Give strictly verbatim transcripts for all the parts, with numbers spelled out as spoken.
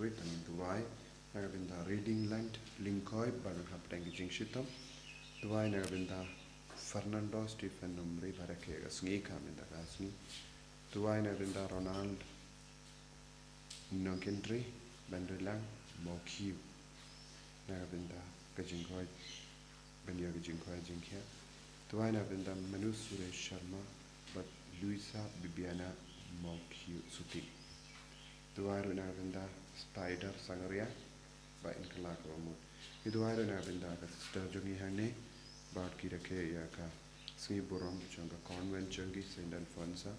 Wait, tang duwai na ka bynta Reading Land Lyngkhoi ba don hapdeng ka jingshitom. Duwai na ka bynta Fernando Stephen Numri ba rakhe ka sngi ka mynta ka sngi. Duwai na ka bynta Ronald Nongkindri Bandrilang Mokhiu na ka bynta ka jingkhoi ban ïoh ka jingkhoi jingkhiah. Duwai na ka bynta Manu Suresh Sharma bad Luisa Bibiana Mokhiu Suti. Duwai ruh na ka bynta Spider Sangaria ba in kylla ka bamut. Ngi duwai ruh na ka bynta ka sister jong ngi hangne bad ki rakhe ïa ka sngi burom jong ka convent jong ki Saint Alphonsa.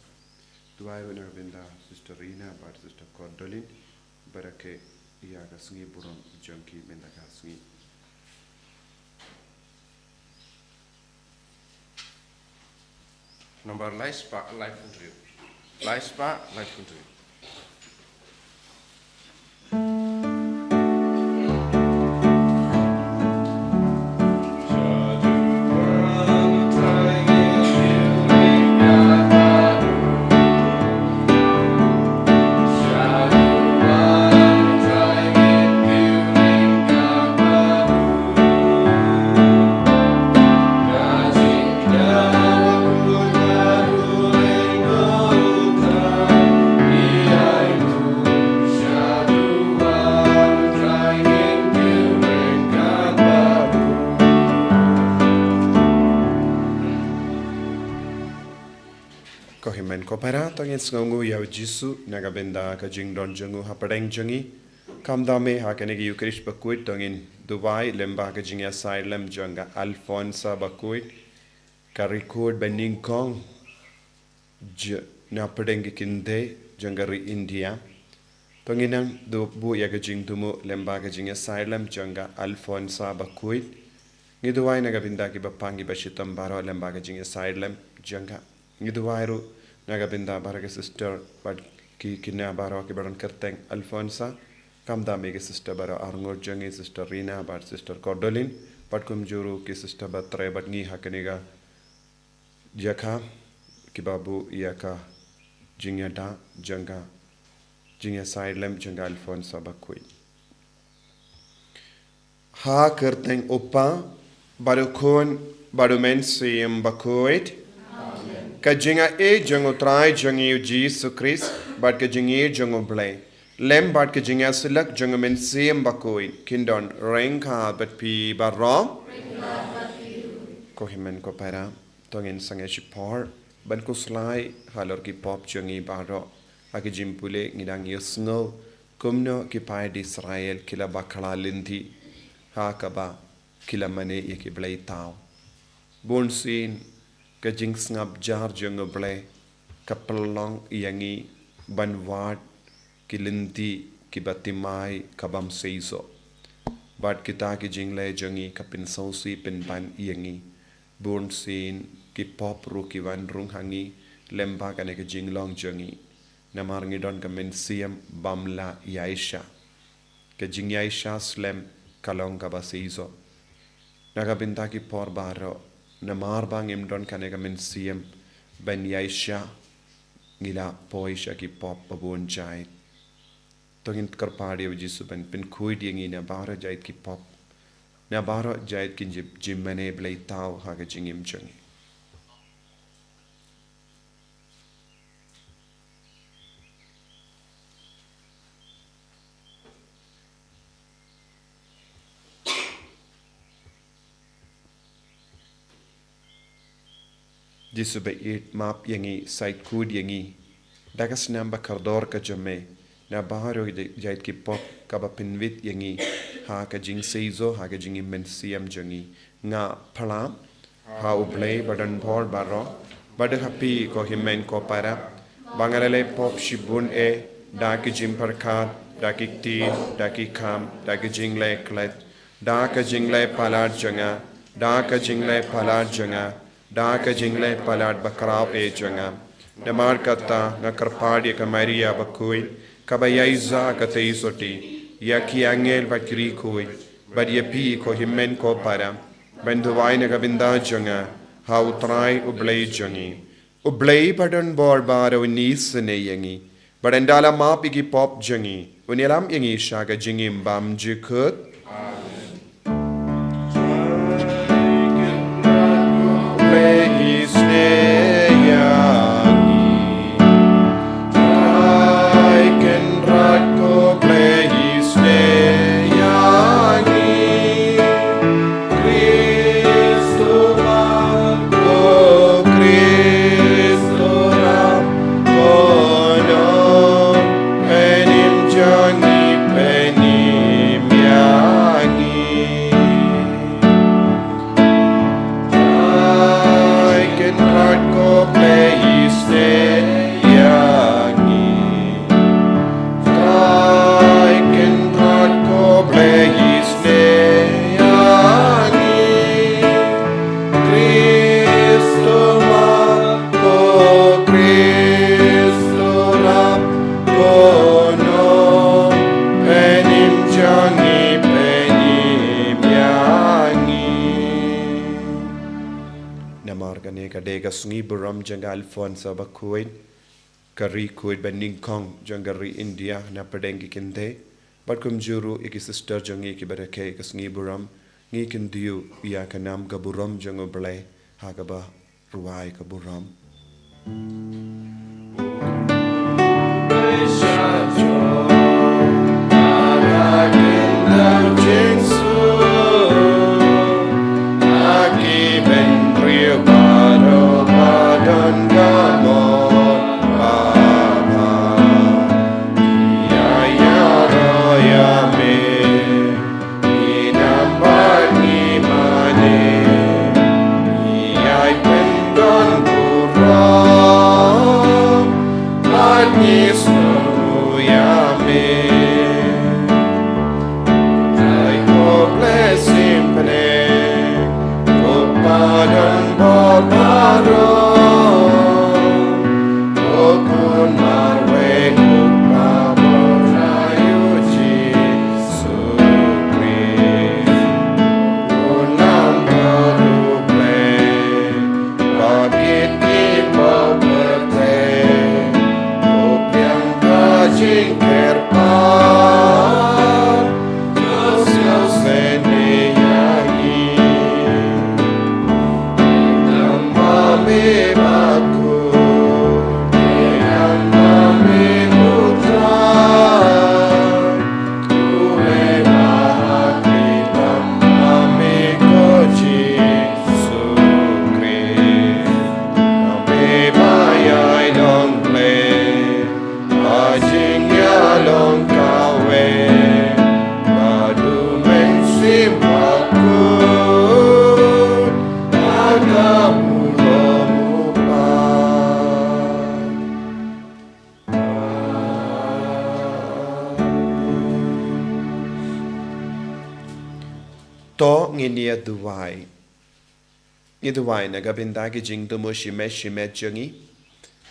Duwai ruh na ka bynta sister Rina bad sister Cordolin ba rakhe ïa ka sngi burom jong ki mynta ka sngi. Number lai spah lai phew hynriew. Lai spah lai phew hynriew. Ko hynmen ko para, to ngin sngewnguh ïa u Jisu na ka bynta ka jingdon jong u hapdeng jong ngi. Kham da me ha kane ka Eucharist bakhuid to ngin duwai lem bad ka jingïasaid lem jong ka Alphonsa bakhuid, ka riewkhuid banyngkong j-, na pdeng ki kynthei jong ka ri India. To ngin nang dup buh ïa ka jingthmu lem bad ka jingïasaid lem jong ka Alphonsa bakhuid. Ngi duwai na ka bynta kiba pang kiba shitom baroh lem bad ka jingïasaid lem jong ka. Ngi duwai ruh na ka bynta baroh ki sister bad ki khynnah baroh kiba don kyrteng Alphonsa. Kham da me ki sister baroh arngut jong ngi, sister Rina bad sister Cordolin, bad kumjuh ruh ki sister ba trei bad ngi ha kane ka jaka, kiba buh ïa ka jingïada jong ka jingïasaid lem jong ka Alphonsa bakhuid. Ha ka kyrteng u Kpa bad u Khun bad u Mynsiem Bakhuid. Ka jingïaid jong u Trai jong ngi u Jisu Khrist bad ka jingïeit jong u Blei lem bad ka jingïasyllok jong u Mynsiem Bakhuid kin don ryngkat bad phi baroh. Ko hynmen ko para, to ngin sangeh shipor ban khuslai halor ki pop jong ngi baroh. Ha ka jingpule ngi dang ïohsngew kumno ki paid Israel ki la bakla lynti ha kaba ki la mane ïa ki blei thaw. Bunsien ka jingsngap jar jong u Blei ka pynlong ïa ngi ban wad ki lynti kiba thymmai ka bym seisoh. Bad kita ki jingleh jong ngi ka pynsngewsih pynban ïa ngi. Bunsien ki pop ruh ki wan rung ha ngi lem bad kane ka jinglong jong ngi. Namar ngi don ka mynsiem bym lah ïaishah. Ka jingïaishah slem ka long kaba seisoh. Na ka bynta ki por baroh, namar ba ngim don kane ka mynsiem ban ïaishah, ngi la poi sha ki pop babun jait. To ngin kyrpad ïa u Jisu ban pynkhuid ïa ngi na baroh jait ki pop, na baroh jait ki jingmane blei thaw ha ka jingim jong ngi. Jisu ba ïeit, map ïa ngi, sait khuid ïa ngi da ka snam ba kordor ka jong me na baroh jait ki pop, kaba pynwit ïa ngi ha ka jingseisoh ha ka jingim mynsiem jong ngi. Nga phla ha u Blei ba don bor baroh, bad ha phi ko hynmen ko para, ba nga la leh pop shibun eh, da ki jingpyrkhat, da ki ktien, da ki kam, da ki jingleh klet, da ka jingleh palat jong nga, da ka jingleh palat jong nga, da ka jingleh palat bakhraw eh jong nga. Namar kata nga kyrpad ïa ka Maria bakhuid, kaba ïaishah katei sotti, ïa ki angel bad ki riewkhuid, bad ïa phi ko hynmen ko para, ban duwai na ka bynta jong nga ha u Trai u Blei jong ngi. U Blei ba don bor baroh un isynei ïa ngi. Bad yn da la map ïa ki pop jong ngi. Un ïalam ïa ngi sha ka jingim bymjukut. Namar kane ka dei ka sngi burom jong ka Alphonsa Bakhuid, ka ri khuid ba nyngkong jong ka ri India na pdeng ki kynthei, bad kumjuh ruh ïa ki sister jong ngi kiba rakhe ka sngi burom, ngi kyntiew ïa ka nam ka burom jong U Blei ha kaba rwai ka burom. To ngin ïa duwai. Ngi duwai na ka bynta ki jingthmu shimet shimet jong ngi.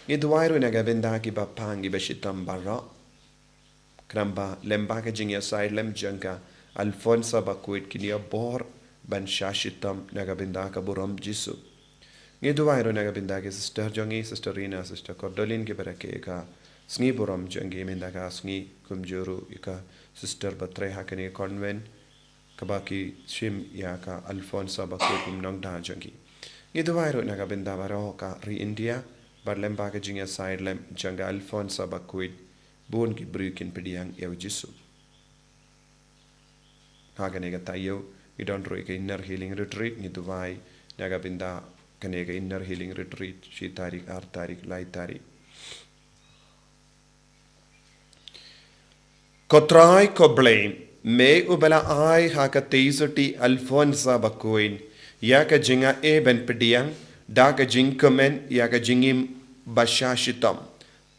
Ngi duwai ruh na ka bynta kiba pang kiba shitom baroh. Khnang ba lem bad ka jingïasaid lem jong ka Alphonsa Bakhuid kin ïoh bor ban shah shitom na ka bynta ka burom Jisu. Ngi duwai ruh na ka bynta ki sister jong ngi, Sister Rina, Sister Cordolin kiba rakhe ka sngi burom jong ki mynta ka sngi, kumjuh ruh ïa ka sister ba trei ha kane ka convent kaba ki shim ïa ka Alphonsa Bakhuid kum nongda jong ki. Ngi duwai ruh na ka bynta baroh ka ri India, bad lem bad ka jingïasaid lem jong ka Alphonsa Bakhuid, bun ki briew kin pdiang ïa U Jisu. Ha kane ka taïew ngi don ruh ïa ka Inner Healing Retreat, ngi duwai na ka bynta kane ka Inner Healing Retreat, shi tarik, ar tarik, lai tarik. Ko Trai ko Blei, me uba la ai ha ka Tei Sotti Alphonsa Bakhuid ïa ka jingaiei ban pdiang da ka jingkmen ïa ka jingim ba shah shitom.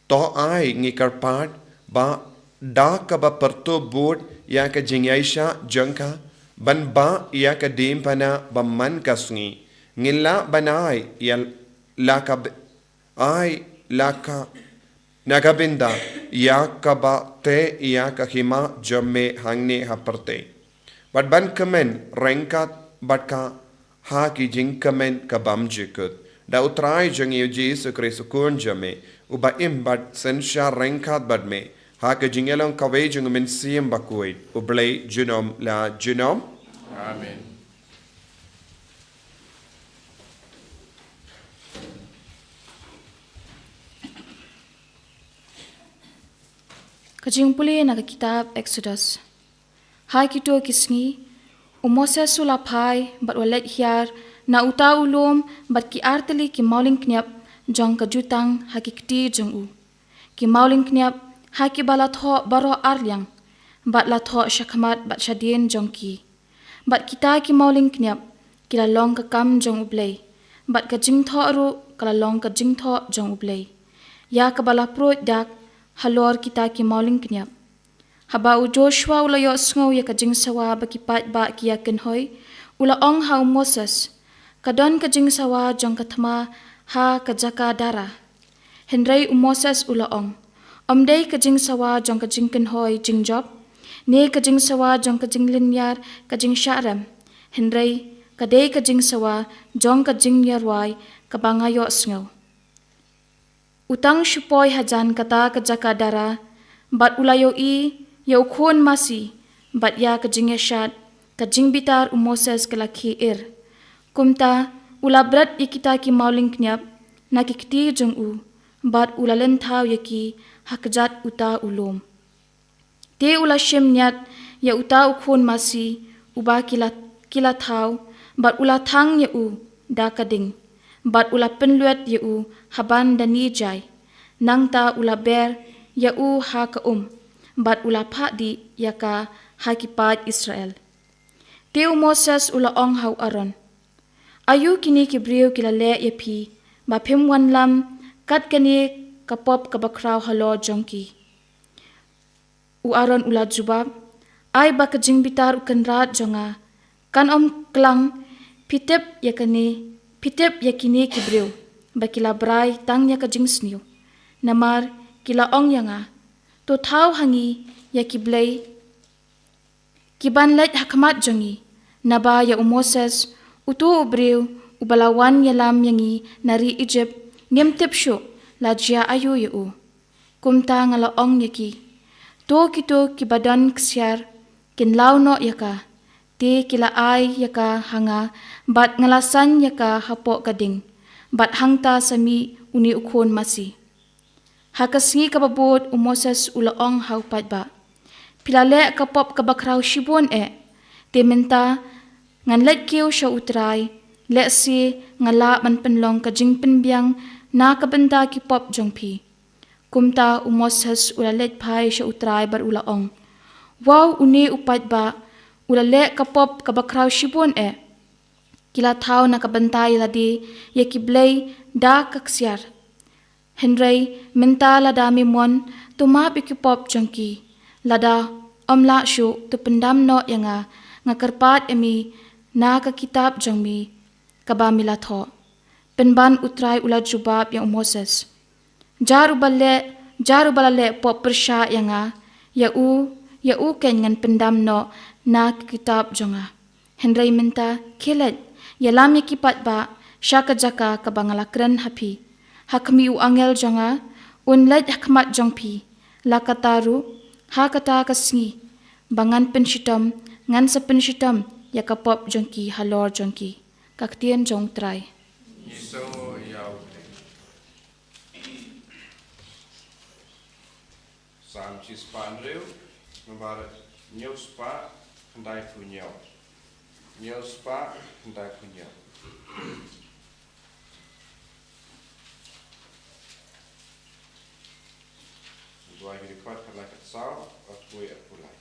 To ai ngi kyrpad ba da kaba pyrtup bud ïa ka jingïaishah jong ka ban bah ïa ka diengphna ba man ka sngi, ngin lah ban ai ïa la ka b-, ai la ka na ka bynta ïa kaba tei ïa ka hima jong me hangne ha pyrthei. Bad ban kmen ryngkat bad ka ha ki jingkmen ka bymjukut. Da U Trai jong ngi U Jisu Khrist U Khun jong me, uba im bad synshar ryngkat bad me, ha ka jingïalong kawei jong u Mynsiem Bakhuid, U Blei junom la junom. Amen. Ka jingpule na ka kitab Exodus. Ha kito ki sngi, u Moses u la phai bad u la leit hiar na uta u lum bad ki artylli ki mawlyngkniap jong ka jutang ha ki kti jong u. Ki mawlyngkniap ha kiba la thoh baroh arliang, bad la thoh shakhmat bad shadien jong ki. Bad kita ki mawlyngkniap ki la long ka kam jong U Blei, bad ka jingthoh ruh ka la long ka jingthoh jong U Blei, ïa kaba la pruid dak halor kita ki mawlyngkniap. Haba u Joshua u la ïohsngew ïa ka jingsawa ba ki paidbah ki ïakynhoi, u la ong ha u Moses, "Ka don ka jingsawa jong ka thma ha ka jaka dara." Hynrei u Moses u la ong, "Ym dei ka jingsawa jong ka jingkynhoi jingjop, ne ka jingsawa jong ka jinglynñiar ka jingshah rem. Hynrei ka dei ka jingsawa jong ka jingïarwai kaba nga ïohsngew." U tang shu poi hajan kata ka jaka dara, bad u la ïohi ïa u khun masi, bad ïa ka jingïashad, ka jingbitar u Moses ka la khie ir. Kumta, u la bret ïa kita ki mawlyngkniap na ki kti jong u, bad u la lynthaw ïa ki ha kjat uta u lum. Te u la shim ñiat ïa uta u khun masi, uba ki la, ki la thaw, bad u la thang ïa u da ka ding, bad u la pynlwet ïa u ha ban da ni jai. Nangta u la ber ïa u ha ka um, bad u la phah dih ïa ka ha ki paid Israel. Te u Moses u la ong ha u Aaron, "Aïu kine ki briew ki la leh ïa phi, ba phim wanlam kat kane ka pop kaba khraw halor jong ki?" U Aaron u la jubab, "Ai ba ka jingbitar u Kynrad jong nga kan ym klang, phi tip ïa kane, phi tip ïa kine ki briew, ba ki la brai tang ïa ka jingsniew. Namar ki la ong ïa nga, 'To thaw ha ngi ïa ki blei ki ban leit ha khmat jong ngi.' Naba ïa u Moses, uto u briew uba la wan ïalam ïa ngi na ri Egypt, ngim tip shuh la jia aïu ïa u." Kumta nga la ong ïa ki, "To kito kiba don ksiar kin law noh ïa ka." Te ki la ai ïa ka ha nga, bad nga la san ïa ka hapoh ka ding, bad hangta sa mih une u khun masi. Ha ka sngi kaba bud u Moses u la ong ha u paidbah, "Phi la leh ka pop kaba khraw shibun eh. Te mynta ngan leit kiew sha U Trai, lehse nga lah ban pynlong ka jingpynbiang na ka bynta ki pop jong phi." Kumta u Moses u la leit phai sha U Trai bad u la ong, "Waw, une u paidbah u la leh ka pop kaba khraw shibun eh. Ki la thaw na ka bynta ïa lade ïa ki blei da ka ksiar. Hynrei mynta lada me mon, to map ïa ki pop jong ki. Lada ym lah shuh, to pyndam noh ïa nga, nga kyrpad ïa me na ka kitab jong me kaba me la thoh." Pynban U Trai u la jubab ïa u Moses, "Jar uba leh, jar uba la leh pop pyrshah ïa nga, ïa u, ïa u keiñ ngan pyndam noh na ka kitab jong nga. Hynrei mynta, khie leit, ïalam ïa ki paidbah sha ka jaka kaba nga la kren ha phi. Ha khmih u angel jong nga un leit ha khmat jong phi, la kata ruh ha kata ka sngi, ba ngan pynshitom, ngan sa pynshitom ïa ka pop jong ki halor jong ki." Ka ktien jong U Trai. Ngi sngew ïa U Blei. Salm shispah hynriew, nambar hynñiew spah khyndai phew hynñiew. Hynñiew spah khyndai phew hynñiew. Duwai ki dkhot khatlai khatsaw, arphew arphew lai.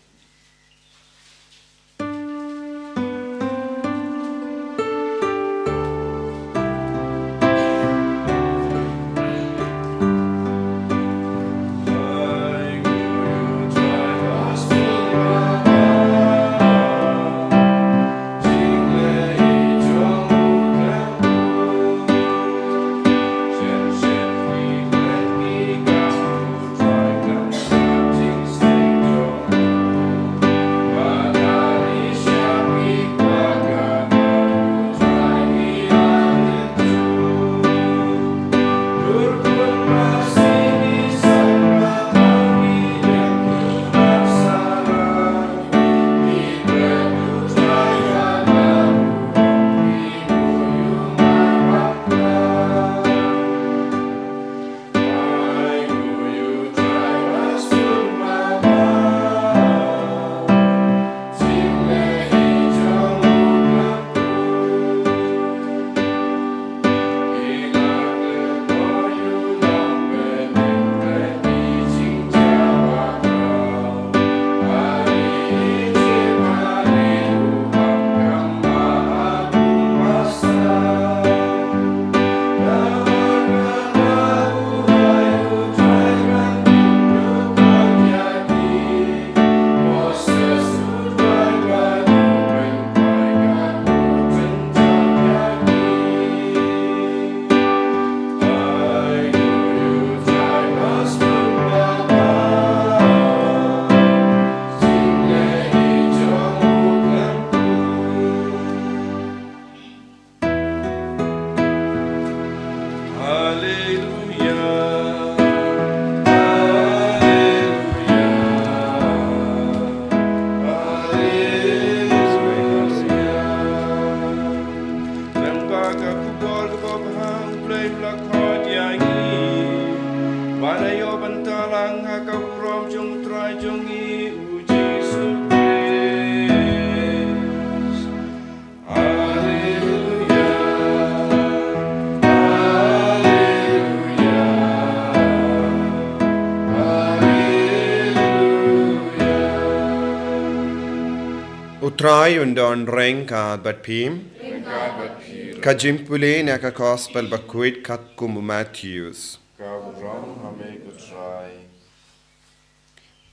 U Trai un don ryngkat bad phi. Ryngkat bad phi. Ka jingpule na ka Gospel bakhuid katkum u Mathaios. Ka burom ha me ko Trai.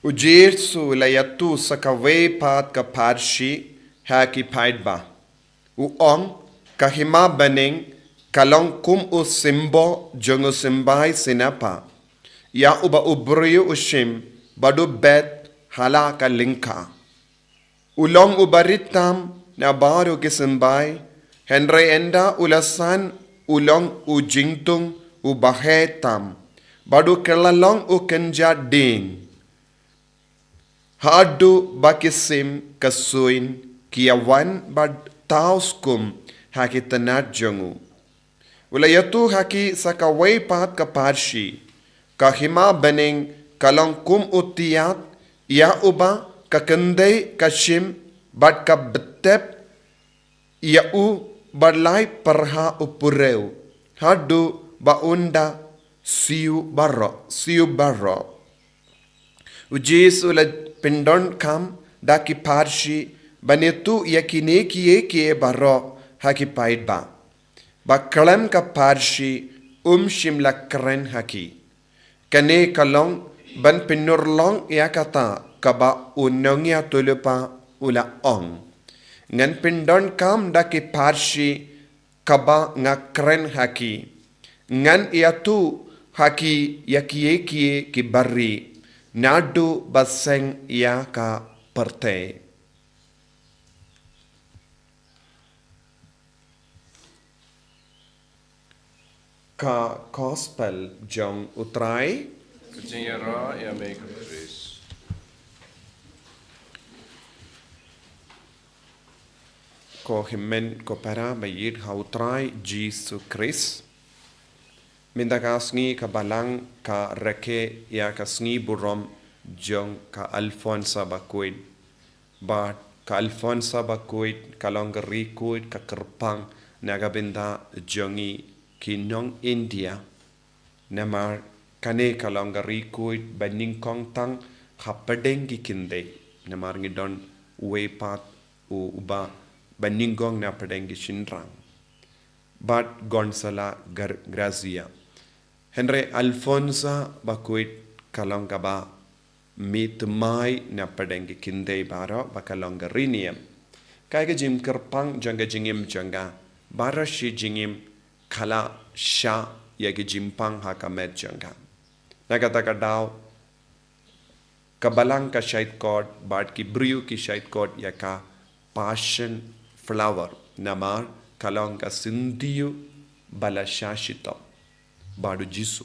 U Jisu u la ïathuh sa kawei pat ka pharshi ha ki paidbah. U ong, ka hima bneng ka long kum u symbol jong u symbai synapha. Ïa uba u briew u shim bad u bet ha la ka lyngkha. U long uba rit tam na baroh ki symbai, hynrei ynda u la san u long u jingthung uba heh tam. Bad u kylla long u kynja dieng. Haduh ba ki sim ka suiñ ki ïa wan bad thaw skum ha ki tnat jong u. U la ïathuh ha ki sa kawei pat ka pharshi. Ka hima bneng ka long kum u thiat ïa uba ka kynthei ka shim bad ka btep ïa u bad lai pyrha u purew. Haduh ba un da siew baroh, siew baroh. U Jisu u la pyndonkam da ki pharshi ban ïathuh ïa kine kiei kiei baroh ha ki paidbah. Ba khlem ka pharshi um shym la kren ha ki. Kane ka long ban pynurlong ïa kata kaba u nongïathuhlypa u la ong. Ngan pyndonkam da ki pharshi kaba nga kren ha ki. Ngan ïathuh ha ki ïa kiei kiei kiba ri. Naduh ba seng ïa ka pyrthei. Ka Gospel jong u Trai. Ka jingïarap ïa me ko Khrist. Ko hynmen ko para ba ïeit ha u Trai Jisu Khrist. Mynta ka sngi ka Balang ka rakhe ïa ka sngi burom jong ka Alphonsa bakhuid. Bad ka Alphonsa bakhuid ka long ka ri khuid ka kyrpang na ka bynta jong ngi ki nong India. Namar kane ka long ka ri khuid ba nyngkong tang hapdeng ki kynthei. Namar ngi don uwei pat u uba ba nyngkong na pdeng ki shynrang. Bad Gonzalo Gar-, Garcia. Hynrei Alphonsa bakhuid ka long kaba mih thymmai na pdeng ki kynthei baroh ba ka long ka ri niam. Kaei ka jingkyrpang jong ka jingim jong ka, baroh shi jingim ka la shah ïa ki jingpang ha ka met jong ka. Na kata ka daw ka Balang ka shait khot bad ki briew ki shait khot ïa ka passion flower. Namar ka long ka syntiew ba la shah shitom bad u Jisu.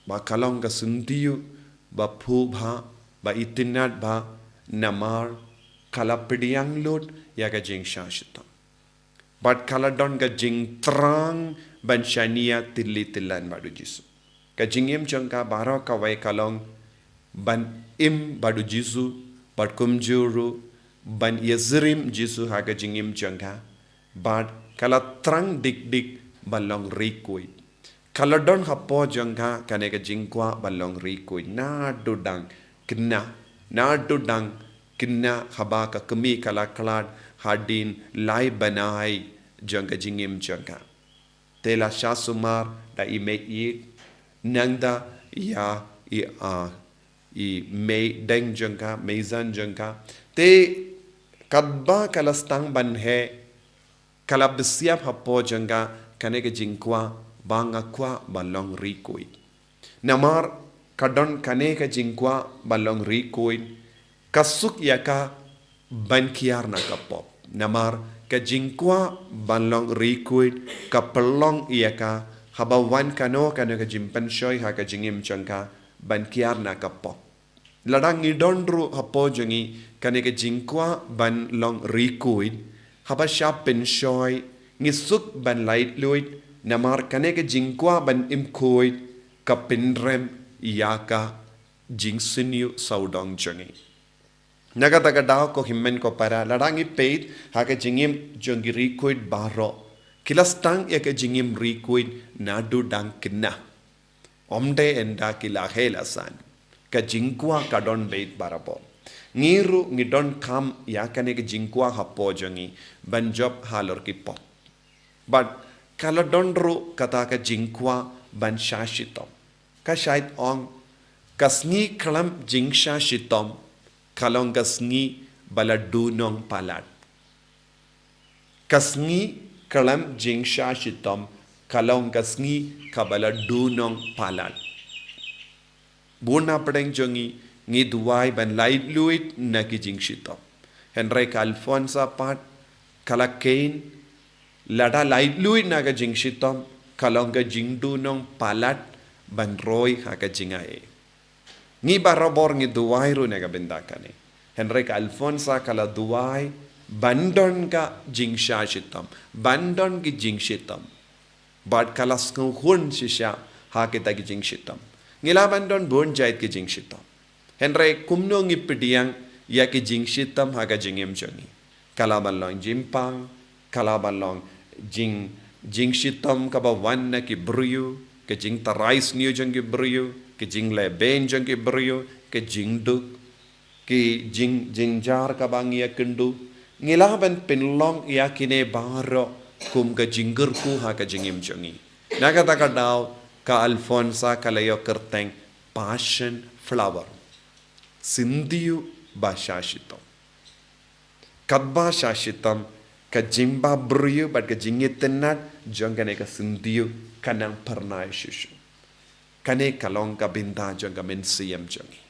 Ba ka long ka syntiew ba phuh bha, ba itynnad bha, namar ka la pdiang lut ïa ka jingshah shitom. Bad ka la don ka jingthrang ban shaniah tylli tyllan bad u Jisu. Ka jingim jong ka baroh kawei ka long ban im bad u Jisu, bad kumjuh ruh ban ïasyriem Jisu ha ka jingim jong ka, bad ka la thrang dik dik ban long ri khuid. Ka la don hapoh jong ka kane ka jingkwah ban long ri khuid, naduh dang khynnah, naduh dang khynnah haba ka kmie ka la khlad hadien lai bnai jong ka jingim jong ka. Te la shah sumar da i mei ïeit, nangta ïa i, ah, i mei deng jong ka, mei zan jong ka. Te katba ka la sdang ban heh, ka la bisiap hapoh jong ka kane ka jingkwah ba nga kwah ban long ri khuid. Namar ka don kane ka jingkwah ban long ri khuid, ka suk ïa ka ban kiar na ka pop. Namar ka jingkwah ban long ri khuid ka pynlong ïa ka haba wan kano kano ka jingpynshoi ha ka jingim jong ka ban kiar na ka pop. Lada ngi don ruh hapoh jong ngi kane ka jingkwah ban long ri khuid, haba shah pynshoi ngi suk ban laitluid, namar kane ka jingkwah ban im khuid ka pynrem ïa ka jingsniew sawdong jong ngi. Na kata ka daw ko hynmen ko para, lada ngi peit ha ka jingim jong ki ri khuid baroh, ki la sdang ïa ka jingim ri khuid naduh dang khynnah. Ym dei ynda ki la heh la san. Ka jingkwah ka don beit barabor. Ngi ruh ngi donkam ïa kane ka jingkwah hapoh jong ngi ban jop halor ki pop. Bad ka la don ruh kata ka jingkwah ban shah shitom. Ka shait ong, ka sngi khlem jingshah shitom ka long ka sngi ba la dunong palat. Ka sngi khlem jingshah shitom ka long ka sngi kaba la dunong palat. Bun na pdeng jong ngi ngi duwai ban laitluid na ki jingshitom. Hynrei ka Alfonsa pat ka la kheiñ, lada laitluid na ka jingshitom ka long ka jingdunong palat ban roi ha ka jingaiei. Ngi barabor ngi duwai ruh na ka bynta kane. Hynrei ka Alfonsa ka la duwai ban don ka jingshah shitom, ban don ki jingshitom. Bad ka la sngewhun shisha ha kita ki jingshitom. Ngi lah ban don bun jait ki jingshitom. Hynrei kumno ngi pdiang ïa ki jingshitom ha ka jingim jong ngi? Ka lah ban long jingpang, ka lah ban long jing, jingshitom kaba wan na ki briew, ka jingtharai sniew jong ki briew, ka jinglehbeiñ jong ki briew, ka jingduk, ki jing, jingjar kaba ngi ïakynduh. Ngi lah ban pynlong ïa kine baroh kum ka jingkyrkhu ha ka jingim jong ngi. Na kata ka daw ka Alfonsa ka la ïoh kyrteng Passion Flower, syntiew ba shah shitom. Katba shah shitom, ka jingbabriew bad ka jingitynnad jong kane ka syntiew ka nang phyrnai shuh shuh. Kane ka long ka bynta jong ka mynsiem jong ngi.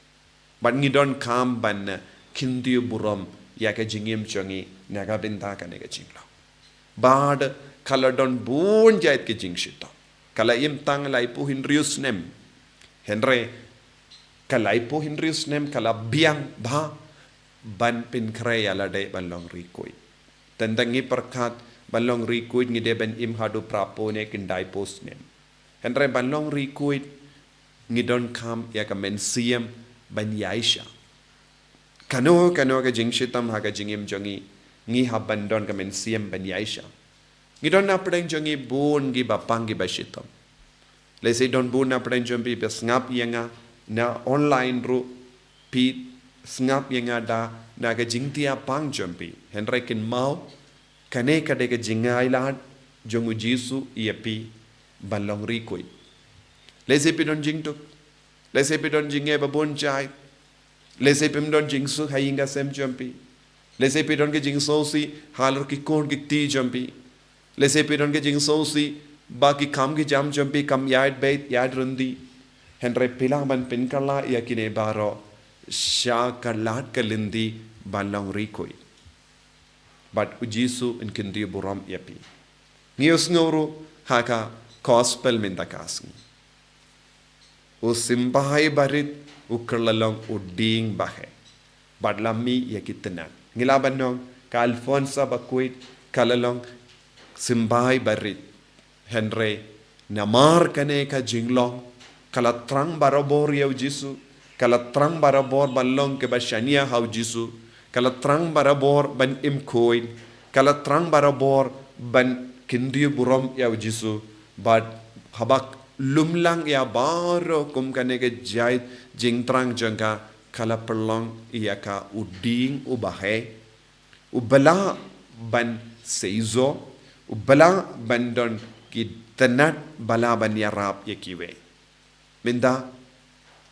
Bad ngi donkam ban, eh, kyntiew burom ïa ka jingim jong ngi na ka bynta kane ka jinglong. Bad ka la don bun jait ki jingshitom. Ka la im tang laiphew hynriew snem. Hynrei ka laiphew hynriew snem ka la biang bha ban pynkhreh ïa lade ban long ri khuid. Tang ngi pyrkhat ban long ri khuid ngi dei ban im haduh phraphew ne khyndai phew snem. Hynrei ban long ri khuid ngi donkam ïa ka mynsiem ban ïaishah. Kano kano ka jingshitom ha ka jingim jong ngi, ngi hap ban don ka mynsiem ban ïaishah. Ngi don na pdeng jong ngi bun kiba pang kiba shitom. Lehse don bun na pdeng jong phi ba sngap ïa nga na online ruh, phi sngap ïa nga da na ka jingthiah pang jong phi. Hynrei kynmaw, kane ka dei ka jingailad jong U Jisu ïa phi ban long ri khuid. Lehse phi don jingduk. Lehse phi don jingeh ba bun jait. Lehse phim don jingsuk ha ïing ha sem jong phi. Lehse phi don ki jingsngewsih halor ki khun ki kti jong phi. Lehse phi don ki jingsngewsih ba ki kam ki jam jong phi kam ïaid beit ïaid ryndih. Hynrei phi lah ban pynkylla ïa kine baroh sha ka lad ka lynti ban long ri khuid. Bad U Jisu un kyntiew burom ïa phi. Ngi ïohsngew ruh ha ka gospel mynta ka sngi, u symbai barit u kylla long u dieng baheh bad la mih ïa ki tnat. Ngi lah ban ong ka Alfonsa bakhuid ka la long symbai barit. Hynrei namar kane ka jinglong ka la thrang barabor ïa U Jisu, ka la thrang barabor ban long kaba shaniah ha U Jisu, ka la thrang barabor ban im khuid, ka la thrang barabor ban kyntiew burom ïa U Jisu. Bad haba lum lang ïa baroh kum kane ka jait jingthrang jong ka, ka la pynlong ïa ka u dieng u baheh, uba lah ban seisoh, uba lah ban don ki tnat ba lah ban ïarap ïa kiwei. Mynta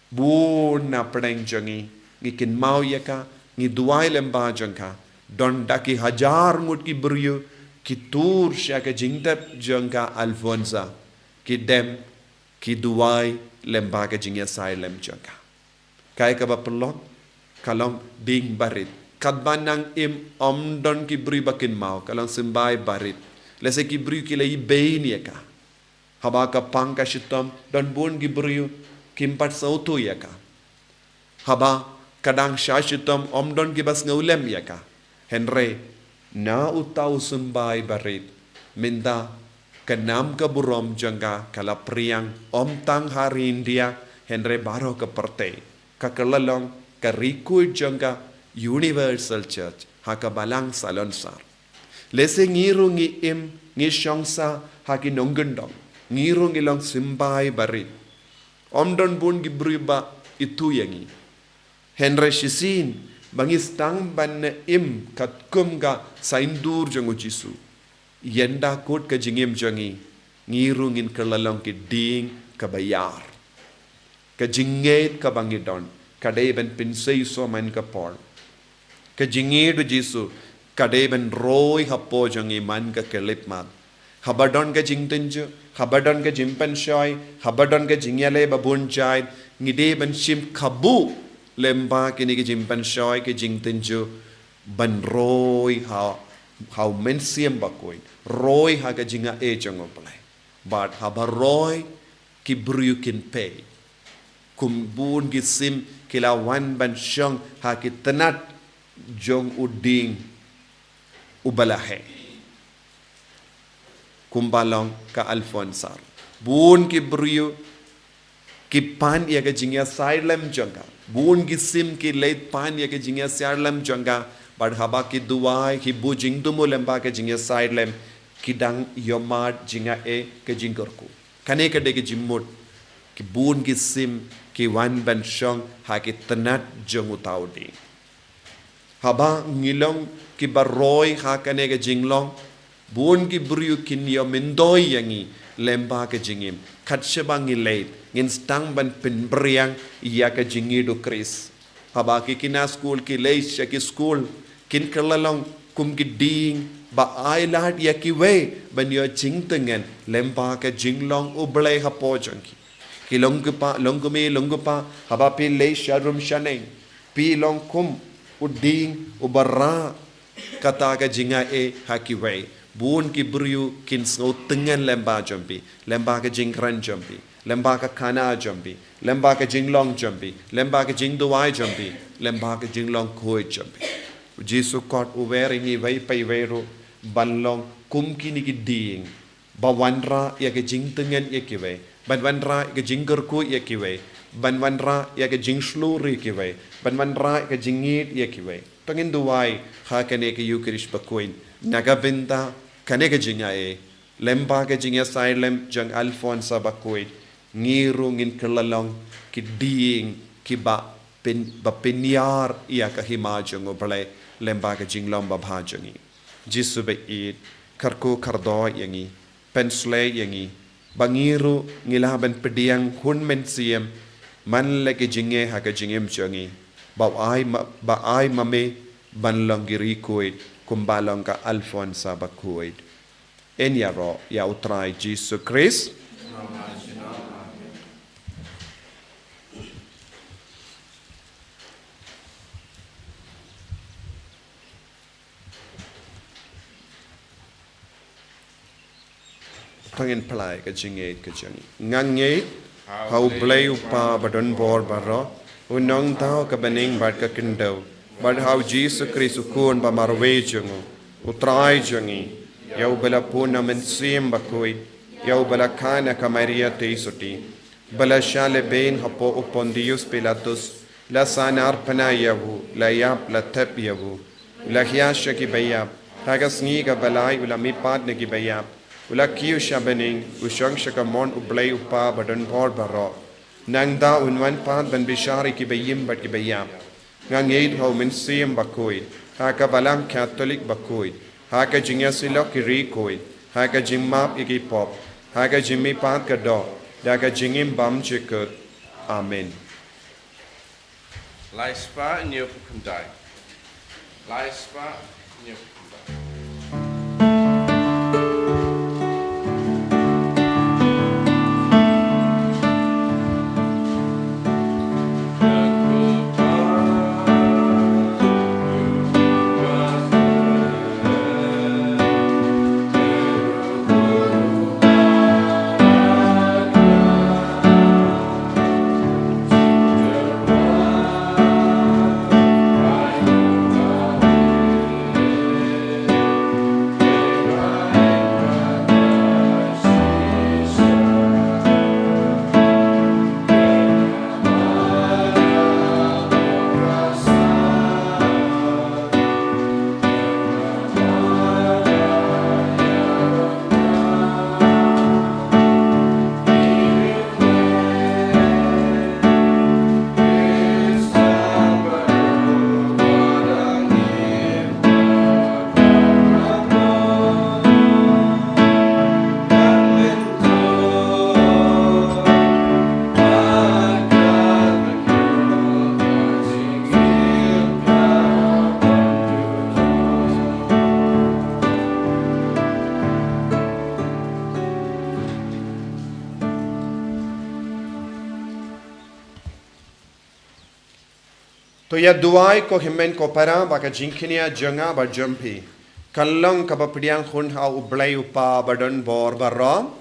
bun na pdeng jong ngi ngi kynmaw ïa ka, ngi duwai lem bad jong ka. Don da ki hajar ngut ki briew ki tur sha ka jingtep jong ka Alfonsa, ki dem ki duwai lem bad ka jingïasaid lem jong ka. Kaei kaba pynlong? Ka long dieng barit. Katba nang im ym don ki briew ba kynmaw, ka long symbai barit. Lehse ki briew ki la ibeiñ ïa ka. Haba ka pang ka shitom don bun ki briew kim pat sngewthuh ïa ka. Haba ka dang shah shitom ym don kiba sngewlem ïa ka. Hynrei na uta u symbai barit, mynta ka nam ka burom jong ka ka la phriang ym tang ha ri India hynrei baroh ka pyrthei. Ka kylla long ka ri khuid jong ka Universal Church ha ka Balang Salonsar. Lehse ngi ruh ngi im, ngi shong sah ha ki nongkyndong, ngi ruh ngi long symbai barit. Ym don bun ki briew ba ithuh ïa ngi. Hynrei shisien Ba ngi sdang ban im katkum ka saiñdur jong u Jisu. Ynda kut ka jingim jong ngi, ngi ruh ngin kylla long ki dieng kaba ïar. Ka jingngeit kaba ngi don ka dei ban pynseisoh man ka por. Ka jingngeit u Jisu ka dei ban roi hapoh jong ngi man ka khyllipmat. Haba don ka jingtynjuh, haba don ka jingpynshoi, haba don ka jingïaleh ba bun jait, ngi dei ban shim kabu lyngba kine ki jingpynshoi, ki jingtynjuh, ban roi ha, ha u Mynsiem Bakhuid, roi ha ka jingai jong u Blei. Bad haba roi, ki briew kin peit. Kum bun ki sim ki la wan ban shong ha ki tnat jong u dieng uba la heh. Kumba long ka Alphonsa. Bun ki briew ki pan ïa ka jingïasaid lem jong ka. Bun ki sim ki leit pan ïa ka jingïasaid lem jong ka. Bad haba ki duwai, ki buh jingthmu lyngba ka jingïasaid lem, ki dang ïohmad jingai ka jingkyrkhu. Kane ka dei ka jingmut ki bun ki sim ki wan ban shong ha ki tnat jong uta u dieng. Haba ngi long kiba roi ha kane ka jinglong, bun ki briew kin ïoh myntoi ïa ngi lyngba ka jingim. Kat shaba ngi leit, ngin sdang ban pynbria ïa ka jingngeit u Khrist. Haba ki khynnah skul ki leit sha ki skul, kin kylla long kum ki dieng ba ai lad ïa kiwei ban ïoh jingtngen lyngba ka jinglong u Blei hapoh jong ki. Ki long kpa, long kmie, long kpa, haba phi leit sha rum shaneng, phi long kum u dieng uba rah kata ka jingai ha kiwei. Bun ki briew kin sngewtngen lyngba jong phi, lyngba ka jingkren jong phi, lyngba ka khana jong phi, lyngba ka jinglong jong phi, lyngba ka jingduwai jong phi, lyngba ka jinglong khuid jong phi. U Jisu kot u wer ïa ngi iwei pa iwei ruh ban long kum kine ki dieng ba wanrah ïa ka jingtngen ïa kiwei, ban wanrah ïa ka jingkyrkhu ïa kiwei, ban wanrah ïa ka jingshlur ïa kiwei, ban wanrah ïa ka jingngeit ïa kiwei. To ngin duwai ha kane ka Eucharist bakhuid. Na ka bynta kane ka jingai, lyngba ka jingïasaid lem jong Alphonsa Bakhuid, ngi ruh ngin kylla long ki dieng kiba pyn, ba pynïar ïa ka hima jong u Blei lyngba ka jinglong babha jong ngi. Jisu ba ïeit, kyrkhu kyrdoh ïa ngi, pynshlei ïa ngi, ba ngi ruh ngi lah ban pdiang hun mynsiem man la ki jingeh ha ka jingim jong ngi, ba ai ma, ba ai ma me ban long ki riewkhuid kumba long ka Alphonsa Bakhuid. Yn ïaroh ïa u Trai Jisu Khrist. To ngin plie ka jingngeit ka jong ngi. Nga ngeit ha u Blei u Kpa badonbor baroh, u nongthaw ka bneng bad ka khyndew, bad ha u Jisu Khrist u Khun ba marwei jong u, u Trai jong ngi, ïa uba la pun na u Mynsiem Bakhuid, ïa uba la kha na ka Maria theisotti, ba la shah lehbeiñ hapoh u Pontius Pilatus, la sahnarphna ïa u, la ïap, la thep ïa u, u la hiar sha ki baïap, ha ka sngi kaba lai u la mihpat na ki baïap, u la kiew sha bneng, u shong sha kamon u Blei u Kpa badonbor baroh. Nangta un wan pat ban bishar ïa ki baïm bad ki baïap. Nga ngeit ha u Mynsiem Bakhuid, ha ka Balang Katholik bakhuid, ha ka jingïasyllok ki riewkhuid, ha ka jingmap ïa ki pop, ha ka jingmihpat ka doh, da ka jingim bymjukut. Amen. Lai spah hynñiew phew khyndai. Lai spah hynñiew phew khyndai. To ïa duwai ko hynmen ko para ba ka jingkñia jong nga bad jong phi kan long kaba pdiang hun ha U Blei U Kpa ba don bor baroh.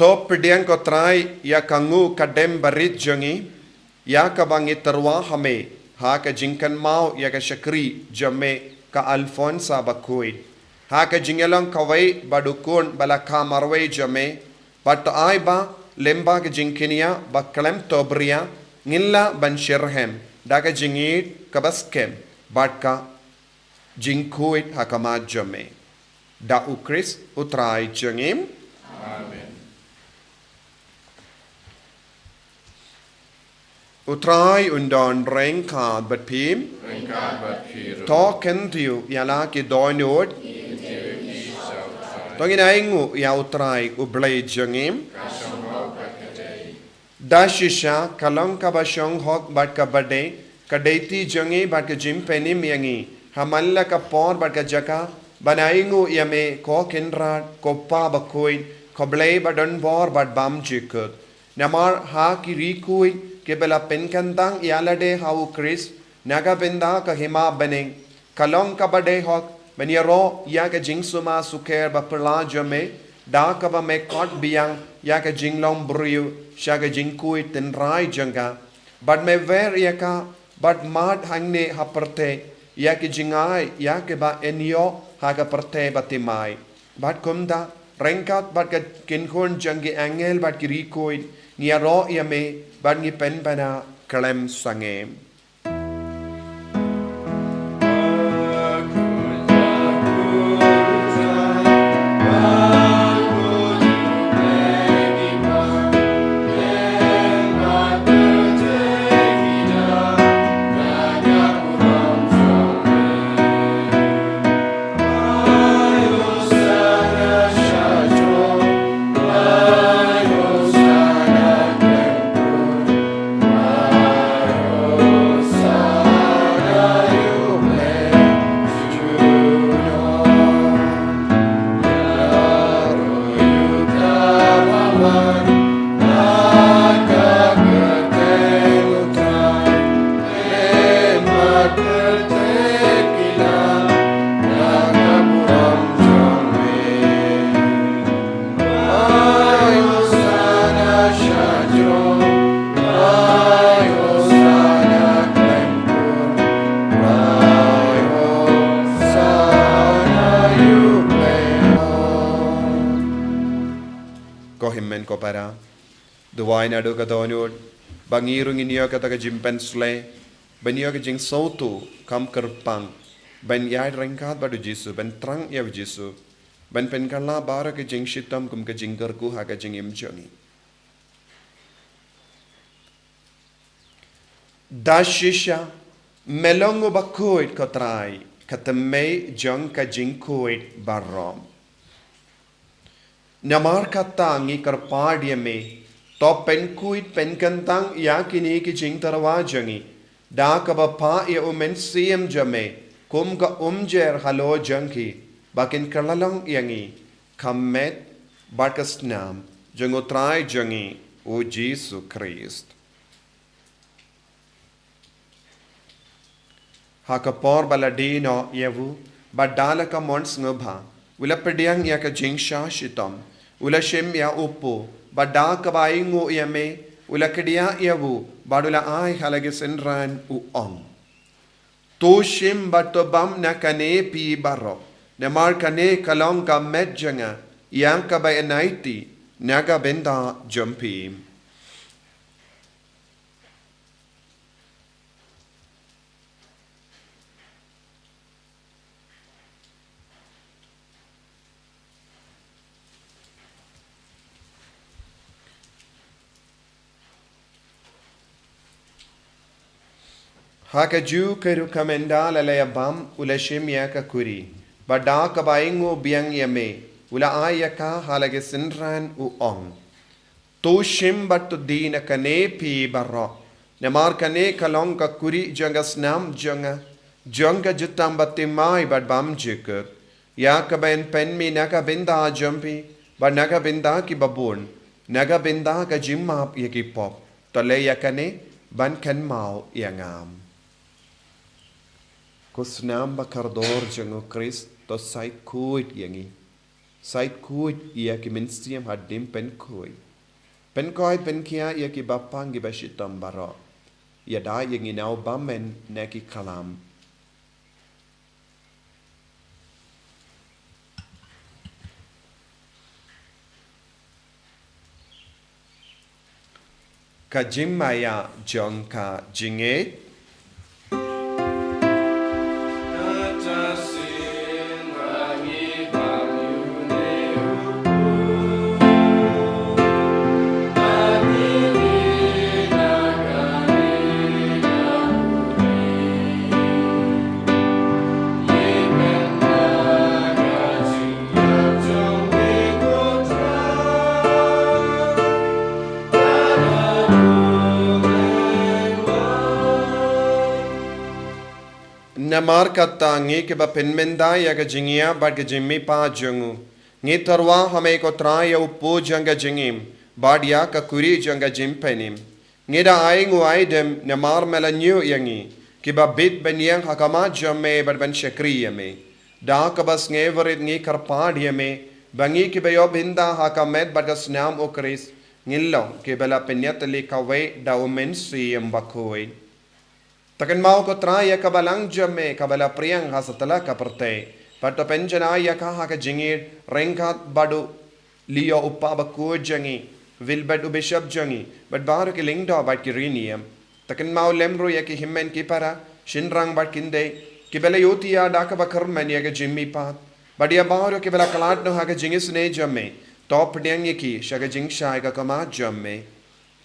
To pdiang ko Trai ïa ka nguh ka dem barit jong ngi, ïa kaba ngi tyrwa ha me ha ka jingkynmaw ïa ka shakri jong me ka Alphonsa Bakhuid, ha ka jingïalong kawei bad u khun ba la kha marwei jong me, bad to ai ba lyngba ka jingkñia ba khlem to bria ngin lah ban shitrhem da ka jingïeit kaba skhem bad ka jingkhuid ha khmat jong me. Da U Khrist U Trai jong ngi. Amen. U Trai un don ryngkat bad phi. Ryngkat bad phi ruh. To kyntiew ïa la ki dohnud. Kyntiew ïa ki sa U Trai. To ngin ainguh ïa U Trai U Blei jong ngi. Ka shong hok bad ka dei. Da shisha ka long kaba shong hok bad kaba dei, ka dei ti jong ngi bad ka jingpynim ïa ngi ha man la ka por bad ka jaka ban ainguh ïa me ko Kynrad, ko Pa Bakhuid, ko Blei ba don bor bad bymjukut. Namar ha ki riewkhuid kiba la pynkyntang ïa lade ha U Khrist na ka bynta ka hima bneng, ka long kaba dei hok ban ïaroh ïa ka jingsumar sukher baphylla jong me, da kaba me khot biang ïa ka jinglong briew sha ka jingkhuid tynrai jong ka, bad me wer ïa ka bad mad hangne ha pyrthei ïa ki jingai ïa kiba yn ïoh ha ka pyrthei bathymmai. Bad kumta ryngkat bad ka kynhun jong ki angel bad ki riewkhuid ngi ïaroh ïa me bad ngi pynbna khlem sangeh. Ko hynmen ko para, duwai naduh ka dohnud ba ngi ruh ngin ïoh kata ka jingpynshlei ban ïoh ka jingsngewthuh kam kyrpang ban ïaid ryngkat bad U Jisu, ban thrang ïa U Jisu, ban pynkylla baroh ka jingshitom kum ka jingkyrkhu ha ka jingim jong ngi. Da shisha me long uba khuid ko Trai, ka thymmei jong ka jingkhuid baroh. Namar kata ngi kyrpad ïa me, to pynkhuid pynkyntang ïa kine ki jingtyrwa jong ngi da kaba phah ïa U Mynsiem jong me kum ka umjer halor jong ki, ba kin kylla long ïa ngi ka met bad ka snam jong U Trai jong ngi U Jisu Khrist. Ha ka por ba la die noh ïa u, bad da la ka mon sngewbha, u la pdiang ïa ka jingshah shitom, u la shim ïa u kpu, bad da kaba ainguh ïa me, u la kdiah ïa u, bad u la ai ha la ki synran, u ong: To shim bad to bam na kane phi baroh, namar kane ka long ka met jong nga, ïa kaba yn aiti na ka bynta jong phi. Ha kajuh ka rukom ynda la ïa bam, u la shim ïa ka khuri, bad da kaba ainguh biang ïa me, u la ai ïa ka ha la ki synran, u ong: To shim bad to die na kane phi baroh, Namar kane ka long ka kuri jong ka snam jong nga, jong ka jutang ba thymmai bad bymjukut, ïa kaba yn pynmih na ka bynta jong phi bad na ka bynta ki babun, na ka bynta ka jingmap ïa ki pop. To leh ïa kane ban kynmaw ïa nga. Ko snam ba kordor jong U Khrist, to shait khuid ïa ngi. Shait khuid ïa ki mynsiem hadien pynkhuid. Pynkhuid pynkhia ïa ki bapang ki bashitom baroh. Ïada ïa ngi na u bymman na ki khlam. Ka jingmaïa jong ka jingngeit. Namar kata ngi kiba pynmynta ïa ka jingïap bad ka jingmihpat jong u, ngi tyrwa ha me ko Trai ïa u pud jong ka jingim bad ïa ka kuri jong ka jingpynim. Ngi da ai nguaidem namar me la ñiew ïa ngi, kiba bit ban ïeng ha khmat jong me bad ban shakri ïa me. Da kaba sngewrit ngi kyrpad ïa me, ba ngi kiba ïoh bynta ha ka met bad ka snam U Khrist, ngin long kiba la pynïatylli kawei da U Mynsiem Bakhuid. To kynmaw ko Trai ïa ka balang jong me kaba la pdiang ha satlak ka pyrthei, bad to pynjanai ïa ka ha ka jingïeit ryngkat bad u Leo u Kpa Bakhuid jong ngi, Wilbert u Bishop jong ngi, bad baroh ki lyngdoh bad ki riewniam. To kynmaw lem ruh ïa ki hynmen ki para, shynrang bad kynthei, kiba la ïohi ïa da kaba kyrmen ïa ka jingmihpat, bad ïa baroh kiba la khlad noh ha ka jingisynei jong me. To pdiang ïa ki sha ka jingshai ka khmat jong me.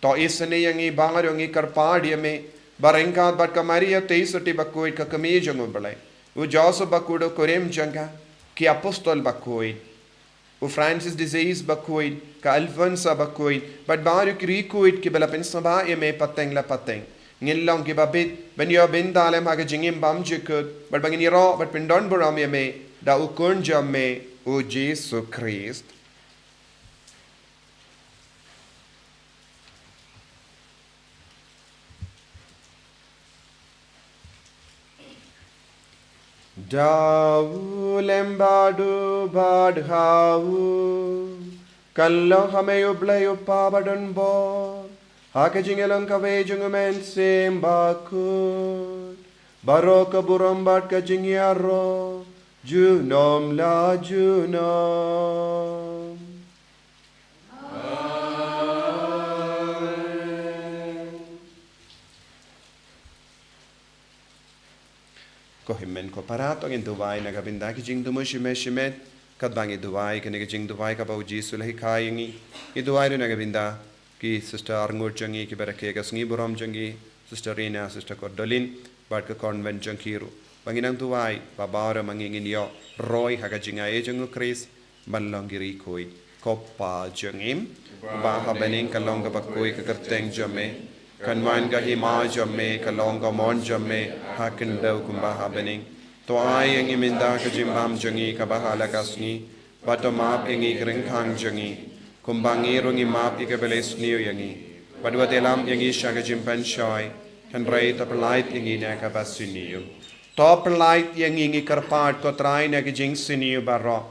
To isynei ïa ngi baroh, ngi kyrpad ïa me, ba ryngkat bad ka Maria Theisotti Bakhuid ka kmie jong U Blei, u Joseph Bakhuid u kurim jong ka, ki apostol bakhuid, u Francis de Sales Bakhuid, ka Alphonsa Bakhuid, bad baroh ki riewkhuid kiba la pynsngewbha ïa me pateng la pateng, ngin long kiba bit ban ïoh bynta lem ha ka jingim bymjukut, bad ba ngin ïaroh bad pyndonburom ïa me da u Khun jong me, U Jisu Khrist. Da u lem bad u bad ha u, kan long ha me U Blei U Kpa badonbor, ha ka jingïalong kawei jong U Mynsiem Bakhuid, baroh ka burom bad ka jingïaroh junom la junom. Ko hynmen ko para, to ngin duwai na ka bynta ki jingthmu shimet shimet, katba ngi duwai kane ka jingduwai kaba U Jisu u la hikai ïa ngi. Ngi duwai ruh na ka bynta ki sister arngut jong ngi kiba rakhe ka sngi burom jong ngi, Sister Rina, Sister Cordolin, bad ka convent jong ki ruh. Ba ngin nang duwai ba baroh ma ngi ngin ïoh roi ha ka jingaiei jong U Khrist, ban long ki riewkhuid. Ko Pa jong ngi uba ha bneng, kan long kaba khuid ka kyrteng jong me, kan wan ka hima jong me, kan long ka mon jong me ha khyndew kumba ha bneng. To ai ïa ngi mynta ka jingbam jong ngi kaba ha la ka sngi, bad to map ïa ngi ki ryngkang jong ngi, kumba ngi ruh ngi map ïa kiba la isniew ïa ngi, bad wat ïalam ïa ngi sha ka jingpynshoi, hynrei to pyllait ïa ngi na kaba sniew. To pyllait ïa ngi, ngi kyrpad ko Trai, na ki jingsniew baroh.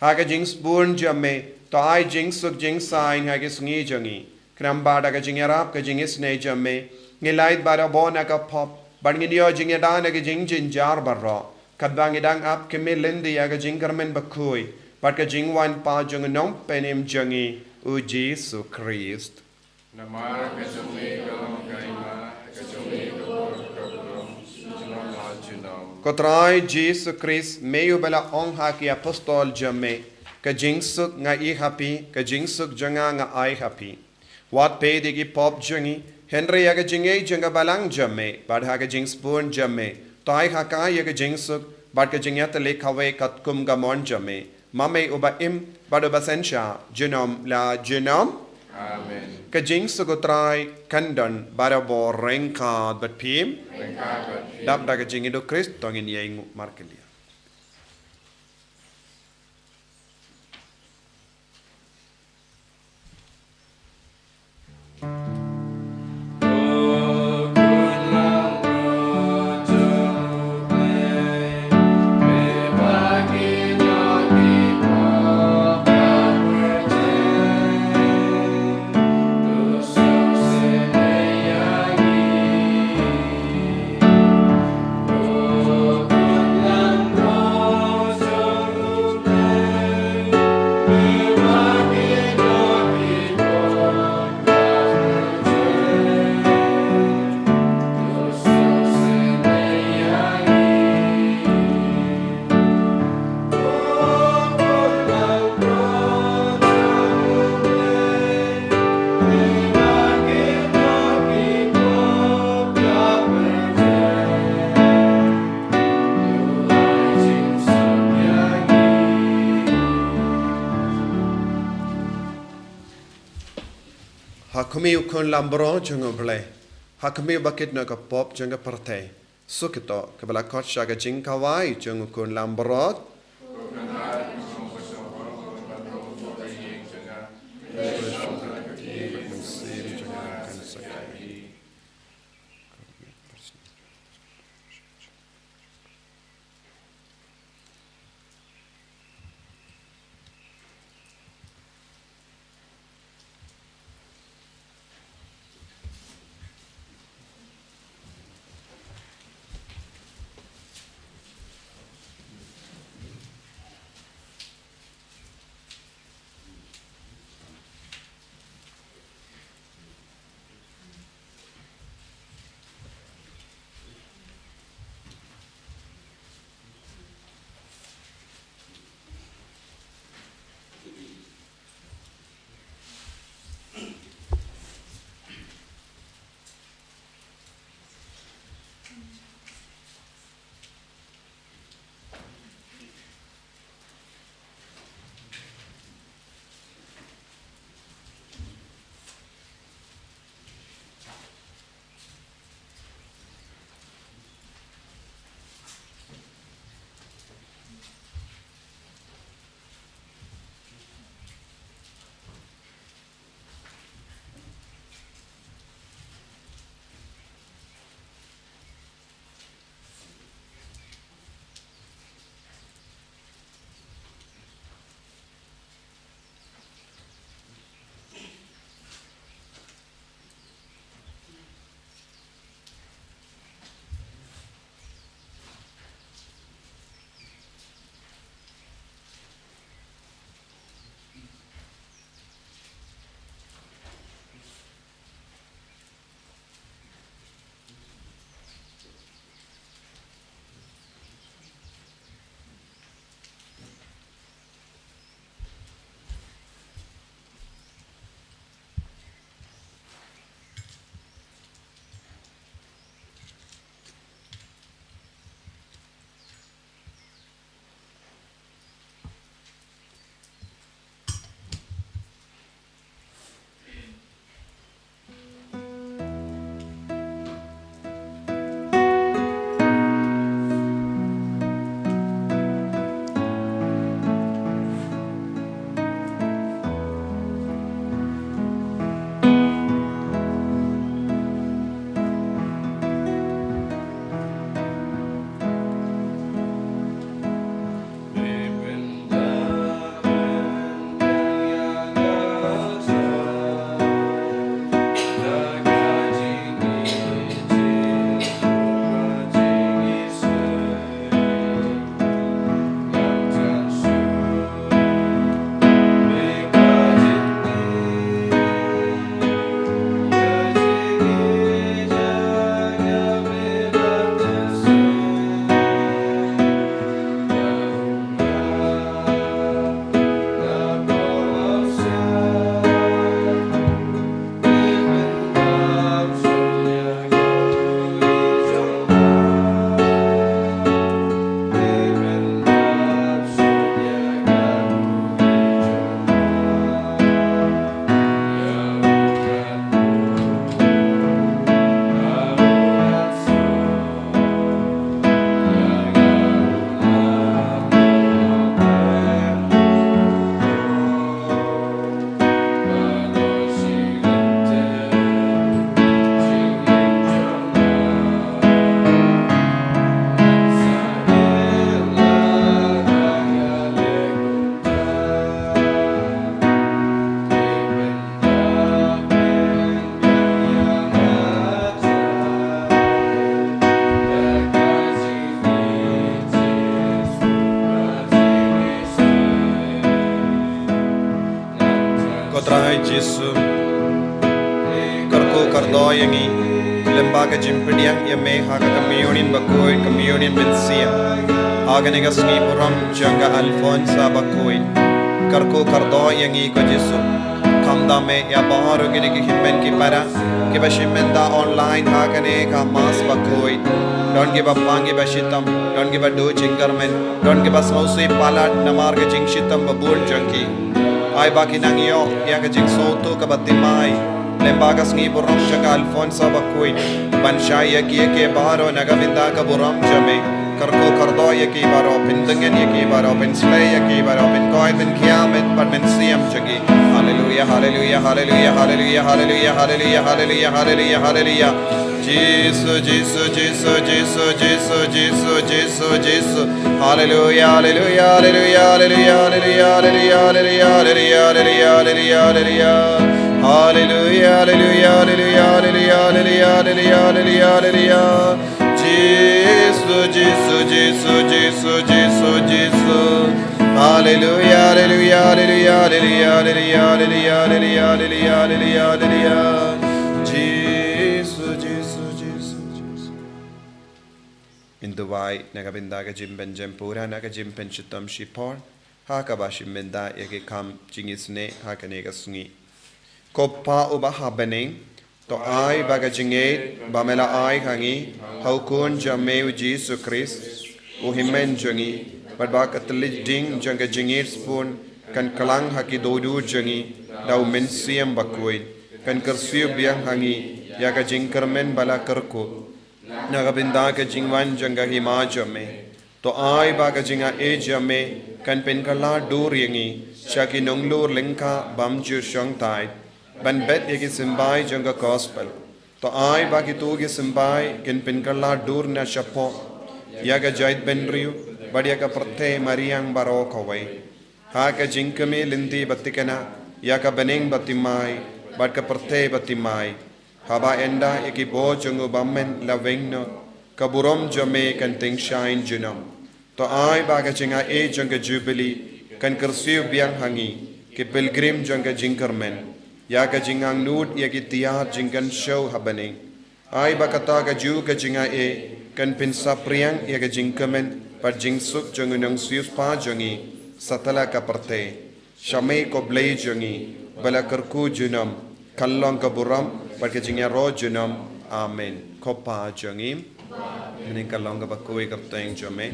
Ha ka jingsbun jong me, to ai jingsuk jingsaiñ ha ki sngi jong ngi. Khnang ba da ka jingïarap ka jingisynei jong me, ngin lait barabor na ka pop, bad ngin ïoh jingïada na ki jingjynjar baroh, katba ngi dang ap khmih lynti ïa ka jingkyrmen bakhuid bad ka jingwan pat jong u Nongpynim jong ngi, U Jisu Khrist. Namar ka jong me ka long ka hima, ka jong me ka bor, ka burom, junom la junom. Ko Trai Jisu Khrist, me uba la ong ha ki apostol jong me, ka jingsuk nga ai ha phi, ka jingsuk jong nga nga ai ha phi. Wat peit ïa ki pop jong ngi, hynrei ïa ka jingngeit jong ka balang jong me, bad ha ka jingsbun jong me, to ai ha ka ïa ka jingsuk bad ka jingïatylli kawei katkum ka mon jong me, ma me uba im bad uba synshar junom la junom. Amen. Ka jingsuk U Trai kan don barabor ryngkat bad phi. Ryngkat bad phi. Dap da ka jingïaid U Khrist to ngin ïainguh markylliang. Ha khmih U Khun Lambrot jong U Blei. Ha khmih ba kit na ka pop jong ka pyrthei. Suk ïa to, kaba la khot sha ka jingkhawai jong U Khun Lambrot. Trai Jisu, kyrkhu kyrdoh ïa ngi lyngba ka jingpdiang ïa me ha ka communion bakhuid, communion mynsiem. Ha kane ka sngi burom jong ka Alphonsa bakhuid, kyrkhu kyrdoh ïa ngi ko Jisu. Kham da me ïa baroh kine ki hynmen ki para kiba shim bynta online ha kane ka Mass bakhuid. Don kiba pang kiba shitom, don kiba duh jingkyrmen, don kiba sngewsih palat namar ka jingshitom babun jong ki. Ai ba ki nang ïoh ïa ka jingsngewthuh kaba thymmai lyngba ka sngi burom jong ka Alphonsa bakhuid, ban shai ïa ki ïa ki baroh na ka bynta ka burom jong me. Kyrkhu kyrdoh ïa ki baroh, pyntngen ïa ki baroh, pynshlei ïa ki baroh, pynkhuid, pynkhia, pynpat, mynsiem jong ki. Haleluya, haleluya, haleluya, haleluya, haleluya, haleluya, haleluya, haleluya, haleluya. Jisu, Jisu, Jisu, Jisu, Jisu, Jisu, Jisu. Haleluya, haleluya, haleluya, haleluya, haleluya, haleluya, haleluya, haleluya, haleluya. Haleluya, haleluya, haleluya, haleluya, haleluya, haleluya, haleluya, haleluya. Jisu, Jisu, Jisu, Jisu, Jisu, Jisu. Haleluya, haleluya, haleluya, haleluya, haleluya, haleluya, haleluya, haleluya, haleluya, haleluya. Jisu, Jisu, Jisu, Jisu. Ngin duwai na ka bynta ka jingpynjem pura na ka jingpynshitom shipor ha kaba shim bynta ïa ki kam jingisynei ha kane ka sngi. Ko Pa uba ha bneng, to ai ba ka jingngeit ba me la ai ha ngi ha u Khun jong me u Jisu Khrist, u hynmen jong ngi, bad ba ka thylliej ding jong ka jingngeit sbun kan kylla ha ki dohnud jong ngi da u Mynsiem Bakhuid, kan kyrsiew biang ha ngi ïa ka jingkyrmen ba la kyrkhu na ka bynta ka jingwan jong ka Hima jong me. To ai ba ka jingaiei jong me kan pynkylla dur ïa ngi sha ki nonglor lyngkha bymjukshongthait ban bet ïa ki symbai jong ka Gospel. To ai ba kito ki symbai kin pynkylla dur na shapoh ïa ka jaitbynriew bad ïa ka pyrthei mariang baroh kawei, ha ka jingkmie lynti ba thikna ïa ka bneng ba thymmai bad ka pyrthei ba thymmai, haba ynda ïa ki bor jong u bymman la weng noh, ka burom jong me kan tyngshaiñ junom. To ai ba ka jingaiei jong ka Jubili kan kyrsiew biang ha ngi, ki pilgrim jong ka jingkyrmen, ïa ka jingangnud ïa ki tiar jingkynshew ha bneng. Ai ba kata kajuh ka jingaiei kan pynsaphriang ïa ka jingkmen bad jingsuk jong u Nongsiewspah jong ngi satlak ka pyrthei. Sha me ko Blei jong ngi, ba la kyrkhu junom, kan long ka burom bad ka jingïaroh junom. Amen. Ko Pa jong ngi, bneng kan long kaba khuid kyrteng jong me,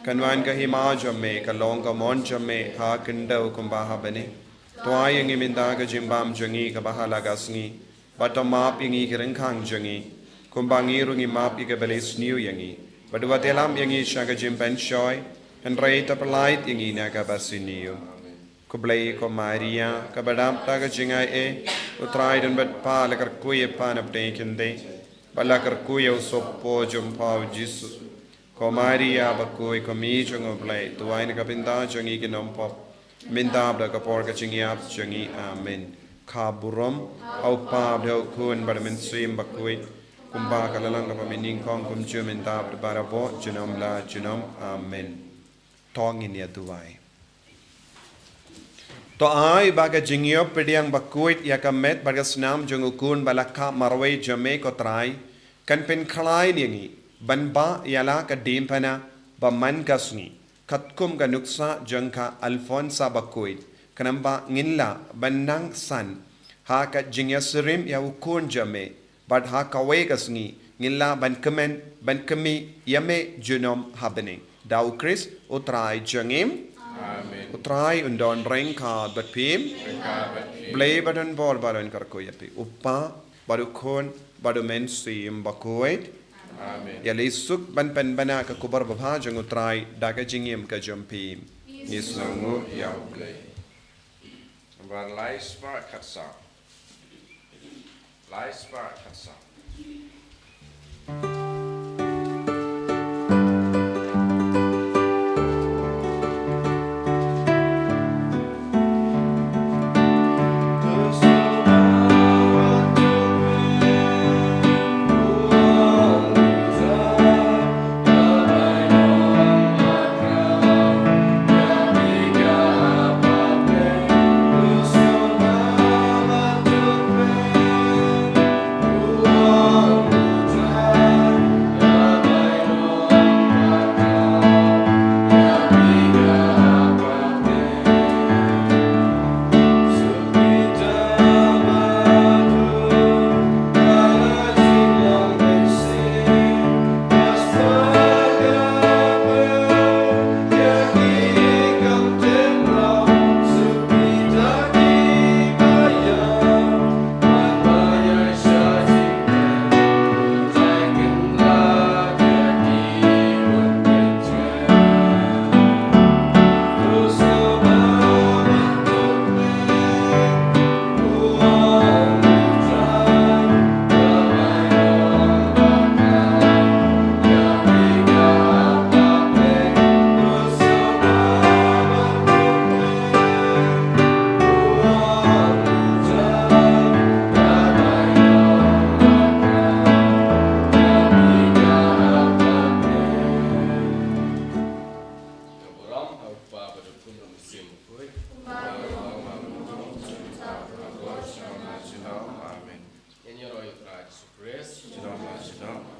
kan wan ka Hima jong me, kan long ka mon jong me ha khyndew kumba ha bneng. To ai ïa ngi mynta ka jingbam jong ngi kaba ha la ka sngi. Bad to map ïa ngi ki ryngkhang jong ngi, kumba ngi ruh ngi map ïa kiba la isniew ïa ngi. Bad wat ïalam ïa ngi sha ka jingpynshoi, hynrei to pyllait ïa ngi na kaba sniew. Khublei ko Maria, kaba dap da ka jingaiei, u Trai u don bad pha, la kyrkhu ïa pha na pdeng ki khyndai, bad la kyrkhu ïa u sohpop jong pha u Jisu. Ko Maria bakhuid, ko Mei jong u Blei, duwai na ka bynta jong ngi ki nongpop, mynta bad ha ka por ka jingïap jong ngi. Amen. Ka burom ha u Pa bad ha u Khun bad ha u Mynsiem Bakhuid, kumba ka la long ha kaba mynnyngkong, kumjuh mynta bad barabor, junom la junom. Amen. To ngin ïa duwai. To ai ba ka jingïoh pdiang bakhuid ïa ka met bad ka snam jong u Khun ba la khah marwei jong me ko Trai, kan pynkhlaiñ ïa ngi ban bah ïa la ka diengphna ba man ka sngi, katkum ka nuksa jong ka Alphonsa bakhuid, khnang ba ngin lah ban nang san ha ka jingïasyriem ïa u Khun jong me, bad ha kawei ka sngi ngin lah ban kmen, ban kmie ïa me junom ha bneng. Da u Khrist u Trai jong ngi. Amen. U Trai un don ryngkat bad phi. Ryngkat bad phi. Blei ba don bor ba don kyrkhu ïa phi, u Pa bad u Khun bad u Mynsiem Bakhuid. Amen. Ïa lei suk ban pynbna ka khubor babha jong u Trai da ka jingim ka jong phi. Ngi sngewnguh ïa u Blei. Nambar lai spah khatsaw. Lai spah khatsaw. Amen. Ngan ïaroh ïa u Trai Jisu Khrist.